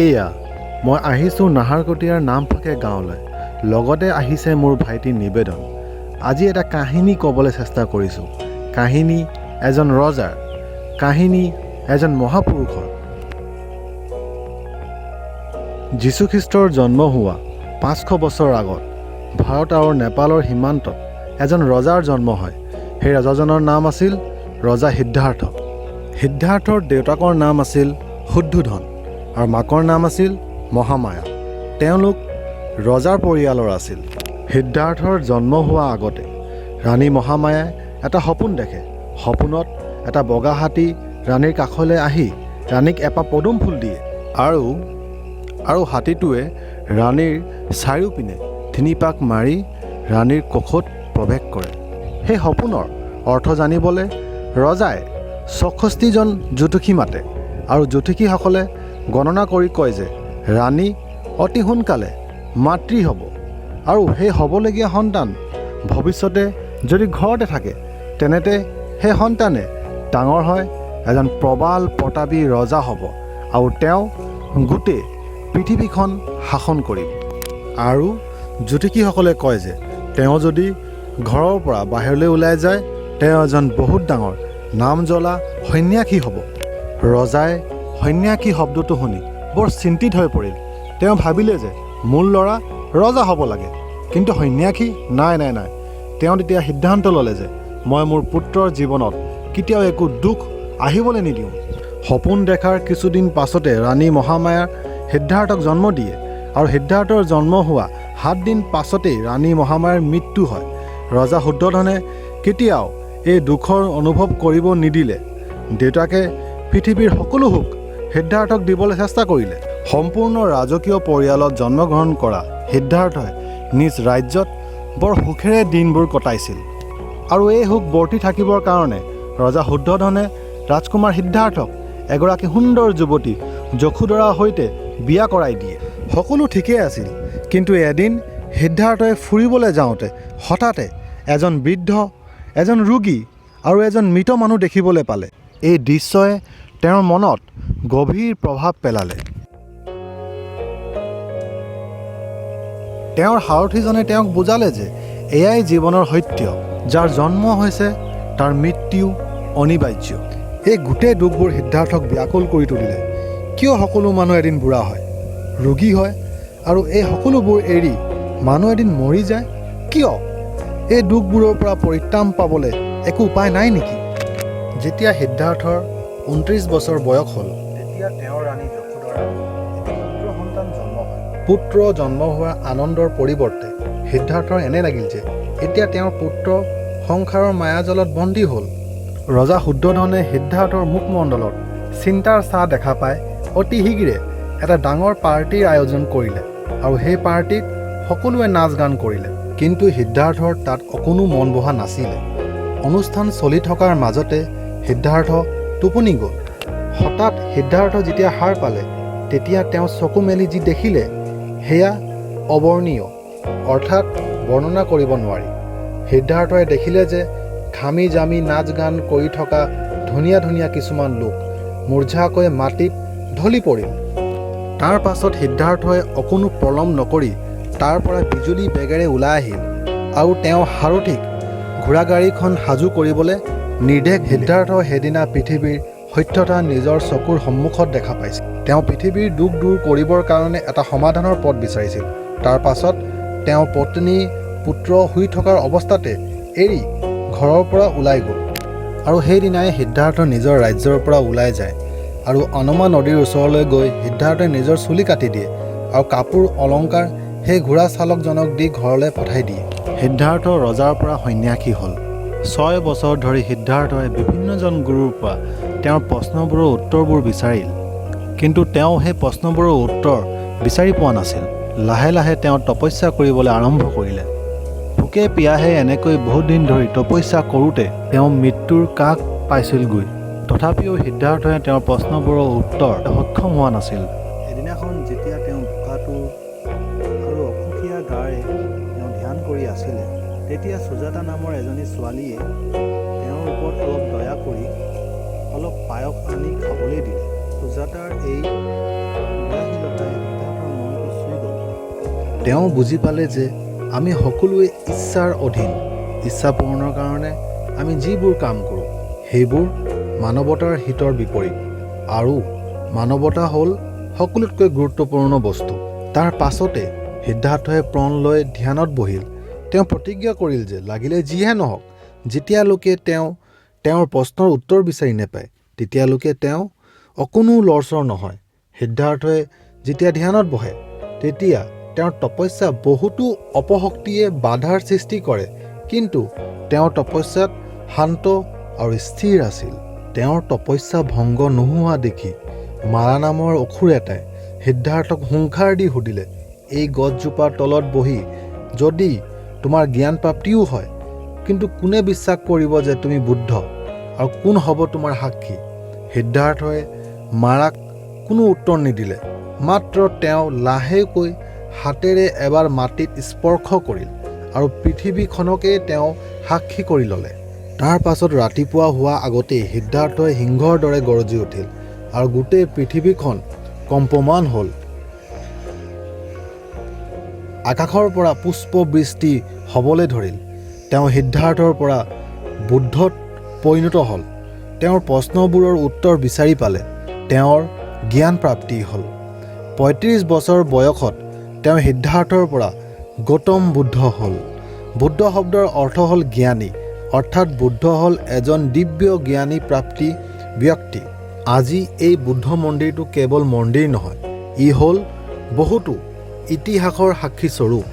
এয়া মই আহিছোঁ নাহৰকটীয়াৰ নামফাকে গাঁৱলৈ। লগতে আহিছে মোৰ ভাইটি নিবেদন। আজি এটা কাহিনী ক'বলৈ চেষ্টা কৰিছোঁ। কাহিনী এজন ৰজাৰ, কাহিনী এজন মহাপুৰুষৰ। যীশুখ্ৰীষ্টৰ জন্ম হোৱা 500 বছৰ আগত ভাৰত আৰু নেপালৰ সীমান্তত এজন ৰজাৰ জন্ম হয়। সেই ৰজাজনৰ নাম আছিল ৰজা সিদ্ধাৰ্থ। সিদ্ধাৰ্থৰ দেউতাকৰ নাম আছিল শুদ্ধোধন আৰু মাকৰ নাম আছিল মহামায়া। তেওঁলোক ৰজাৰ পৰিয়ালৰ আছিল। সিদ্ধাৰ্থৰ জন্ম হোৱা আগতে ৰাণী মহামায়াই এটা সপোন দেখে। সপোনত এটা বগা হাতী ৰাণীৰ কাষলৈ আহি ৰাণীক এপাহ পদুম ফুল দিয়ে আৰু হাতীটোৱে ৰাণীৰ চাৰিওপিনে তিনি পাক মাৰি ৰাণীৰ কোষত প্ৰৱেশ কৰে। সেই সপোনৰ অৰ্থ জানিবলৈ ৰজাই 64জন জ্যোতিষী মাতে আৰু জ্যোতিষীসকলে গণনা কৰি কয় যে ৰাণী অতি সোনকালে মাতৃ হ'ব আৰু সেই হ'বলগীয়া সন্তান ভৱিষ্যতে যদি ঘৰতে থাকে, তেনেতে সেই সন্তানে ডাঙৰ হৈ এজন প্ৰবল প্ৰতাপী ৰজা হ'ব আৰু তেওঁ গোটেই পৃথিৱীখন শাসন কৰিব। আৰু জ্যোতিষীসকলে কয় যে তেওঁ যদি ঘৰৰ পৰা বাহিৰলৈ ওলাই যায়, তেওঁ এজন বহুত ডাঙৰ নাম জ্বলা সন্যাসী হ'ব। ৰজাই সন্যাসী শব্দটো শুনি বৰ চিন্তিত হৈ পৰিল। তেওঁ ভাবিলে যে মোৰ ল'ৰা ৰজা হ'ব লাগে, কিন্তু সন্যাসী? নাই, নাই, নাই। তেওঁ তেতিয়া সিদ্ধান্ত ল'লে যে মই মোৰ পুত্ৰৰ জীৱনত কেতিয়াও একো দুখ আহিবলৈ নিদিওঁ। সপোন দেখাৰ কিছুদিন পাছতে ৰাণী মহামায়াৰ সিদ্ধাৰ্থক জন্ম দিয়ে আৰু সিদ্ধাৰ্থৰ জন্ম হোৱা 7 দিন পাছতেই ৰাণী মহামায়াৰ মৃত্যু হয়। ৰজা শুদ্ধোধনে কেতিয়াও এই দুখৰ অনুভৱ কৰিব নিদিলে। দেউতাকে পৃথিৱীৰ সকলো সুখ সিদ্ধাৰ্থক দিবলৈ চেষ্টা কৰিলে। সম্পূৰ্ণ ৰাজকীয় পৰিয়ালত জন্মগ্ৰহণ কৰা সিদ্ধাৰ্থই নিজ ৰাজ্যত বৰ সুখেৰে দিনবোৰ কটাইছিল আৰু এই সুখ বৰ্তি থাকিবৰ কাৰণে ৰজা শুদ্ধোধনে ৰাজকুমাৰ সিদ্ধাৰ্থক এগৰাকী সুন্দৰ যুৱতী যশোধৰাৰ সৈতে বিয়া কৰাই দিয়ে। সকলো ঠিকেই আছিল, কিন্তু এদিন সিদ্ধাৰ্থই ফুৰিবলৈ যাওঁতে হঠাতে এজন বৃদ্ধ, এজন ৰোগী আৰু এজন মৃত মানুহ দেখিবলৈ পালে। এই দৃশ্যই তেওঁৰ মনত গভীৰ প্ৰভাৱ পেলালে। তেওঁৰ সাৰথিজনে তেওঁক বুজালে যে এয়াই জীৱনৰ সত্য। যাৰ জন্ম হৈছে, তাৰ মৃত্যু অনিবাৰ্য। এই গোটেই দুখবোৰ সিদ্ধাৰ্থক ব্যাকুল কৰি তুলিলে। কিয় সকলো মানুহ এদিন বুঢ়া হয়, ৰোগী হয় আৰু এই সকলোবোৰ এৰি মানুহ এদিন মৰি যায়? কিয় এই দুখবোৰৰ পৰা পৰিত্ৰাণ পাবলৈ একো উপায় নাই নেকি? যেতিয়া সিদ্ধাৰ্থৰ 29 বছৰ বয়স হ'ল, তেতিয়া তেওঁৰ ৰাণী যশোধৰাৰ এটি পুত্ৰ সন্তান জন্ম হয়। পুত্ৰ জন্ম হোৱাৰ আনন্দৰ পৰিৱৰ্তে সিদ্ধাৰ্থৰ এনে লাগিল যে এতিয়া তেওঁৰ পুত্ৰ সংসাৰৰ মায়াজালত বন্দী হ'ল। ৰজা শুদ্ধোধনে সিদ্ধাৰ্থৰ মুখমণ্ডলত চিন্তাৰ ছাঁ দেখা পাই অতি শীঘ্ৰে এটা ডাঙৰ পাৰ্টীৰ আয়োজন কৰিলে আৰু সেই পাৰ্টীত সকলোৱে নাচ গান কৰিলে। কিন্তু সিদ্ধাৰ্থৰ তাত অকণো মন বহা নাছিলে। অনুষ্ঠান চলি থকাৰ মাজতে সিদ্ধাৰ্থ টোপনি গ'ল। হঠাৎ সিদ্ধাৰ্থ যেতিয়া সাৰ পালে, তেতিয়া তেওঁ চকু মেলি যি দেখিলে সেয়া অবৰ্ণনীয়, অৰ্থাৎ বৰ্ণনা কৰিব নোৱাৰি। সিদ্ধাৰ্থই দেখিলে যে ঘামি জামি নাচ গান কৰি থকা ধুনীয়া ধুনীয়া কিছুমান লোক মূৰ্ছাকৈ মাটিত ঢলি পৰিল। তাৰ পাছত সিদ্ধাৰ্থই অকণো পলম নকৰি তাৰ পৰা বিজুলী বেগেৰে ওলাই আহিল আৰু তেওঁ সাৰথিক ঘোঁৰাগাড়ীখন সাজু কৰিবলৈ নিৰ্দেশ। সিদ্ধাৰ্থ সেইদিনা পৃথিৱীৰ সত্যতা নিজৰ চকুৰ সন্মুখত দেখা পাইছিল। তেওঁ পৃথিৱীৰ দুখ দূৰ কৰিবৰ কাৰণে এটা সমাধানৰ পথ বিচাৰিছিল। তাৰ পাছত তেওঁ পত্নী, পুত্ৰ শুই থকাৰ অৱস্থাতে এৰি ঘৰৰ পৰা ওলাই গ'ল আৰু সেইদিনাই সিদ্ধাৰ্থ নিজৰ ৰাজ্যৰ পৰা ওলাই যায় আৰু অনমা নদীৰ ওচৰলৈ গৈ সিদ্ধাৰ্থই নিজৰ চুলি কাটি দিয়ে আৰু কাপোৰ অলংকাৰ সেই ঘোঁৰা চালকজনক দি ঘৰলৈ পঠাই দিয়ে। সিদ্ধাৰ্থ ৰজাৰ পৰা সন্যাসী হ'ল। 6 বছৰ ধৰি সিদ্ধাৰ্থই বিভিন্নজন গুৰুৰ পৰা তেওঁৰ প্ৰশ্নবোৰৰ উত্তৰবোৰ বিচাৰিল, কিন্তু তেওঁ সেই প্ৰশ্নবোৰৰ উত্তৰ বিচাৰি পোৱা নাছিল। লাহে লাহে তেওঁ তপস্যা কৰিবলৈ আৰম্ভ কৰিলে। ভোকে পিয়াহে এনেকৈ বহুত দিন ধৰি তপস্যা কৰোঁতে তেওঁ মৃত্যুৰ কাষ পাইছিলগৈ। তথাপিও সিদ্ধাৰ্থই তেওঁৰ প্ৰশ্নবোৰৰ উত্তৰ সক্ষম হোৱা নাছিল। এদিনাখন যেতিয়া তেওঁ ভোকাতুৰ আৰু অসুখীয়া গাৰে তেওঁ ধ্যান কৰি আছিলে, তেতিয়া সুজাতা নামৰ এজনী ছোৱালীয়ে তেওঁৰ ওপৰত অলপ দয়া কৰি অলপ পায়স আনি খাবলৈ দিলে। সুজাতাৰ এই উদাসীনতাই সিদ্ধাৰ্থৰ মনটো চুই গ'ল। তেওঁ বুজি পালে যে আমি সকলোৱে ইচ্ছাৰ অধীন। ইচ্ছা পূৰণৰ কাৰণে আমি যিবোৰ কাম কৰোঁ, সেইবোৰ মানৱতাৰ হিতৰ বিপৰীত আৰু মানৱতা হ'ল সকলোতকৈ গুৰুত্বপূৰ্ণ বস্তু। তাৰ পাছতে সিদ্ধাৰ্থই প্ৰণ লৈ ধ্যানত বহিল। তেওঁ প্ৰতিজ্ঞা কৰিল যে লাগিলে যিহে নহওক, যেতিয়ালৈকে তেওঁ তেওঁৰ প্ৰশ্নৰ উত্তৰ বিচাৰি নাপায়, তেতিয়ালৈকে তেওঁ অকণো লৰচৰ নহয়। সিদ্ধাৰ্থই যেতিয়া ধ্যানত বহে, তেতিয়া তেওঁৰ তপস্যা বহুতো অপশক্তিয়ে বাধাৰ সৃষ্টি কৰে, কিন্তু তেওঁৰ তপস্যাত শান্ত আৰু স্থিৰ আছিল। তেওঁৰ তপস্যা ভংগ নোহোৱা দেখি মাৰা নামৰ অসুৰ এটাই সিদ্ধাৰ্থক হুংকাৰ দি সুধিলে, "এই গছজোপাৰ তলত বহি যদি তোমাৰ জ্ঞান প্ৰাপ্তিও হয়, কিন্তু কোনে বিশ্বাস কৰিব যে তুমি বুদ্ধ আৰু কোন হ'ব তোমাৰ সাক্ষী?" সিদ্ধাৰ্থই মাৰাক কোনো উত্তৰ নিদিলে। মাত্ৰ তেওঁ লাহেকৈ হাতেৰে এবাৰ মাটিত স্পৰ্শ কৰিল আৰু পৃথিৱীখনকেই তেওঁ সাক্ষী কৰি ল'লে। তাৰ পাছত ৰাতিপুৱা হোৱা আগতেই সিদ্ধাৰ্থই সিংহৰ দৰে গৰজি উঠিল আৰু গোটেই পৃথিৱীখন কম্পমান হ'ল। আকাশৰ পৰা পুষ্পবৃষ্টি হ'বলৈ ধৰিল। তেওঁ সিদ্ধাৰ্থৰ পৰা বুদ্ধত পৰিণত হ'ল। তেওঁৰ প্ৰশ্নবোৰৰ উত্তৰ বিচাৰি পালে। তেওঁৰ জ্ঞান প্ৰাপ্তি হ'ল। 35 বছৰ বয়সত তেওঁ সিদ্ধাৰ্থৰ পৰা গৌতম বুদ্ধ হ'ল। বুদ্ধ শব্দৰ অৰ্থ হ'ল জ্ঞানী, অৰ্থাৎ বুদ্ধ হ'ল এজন দিব্য জ্ঞানী প্ৰাপ্তি ব্যক্তি। আজি এই বুদ্ধ মন্দিৰটো কেৱল মন্দিৰ নহয়, ই হ'ল বহুতো ইতিহাসৰ সাক্ষীস্বৰূপ।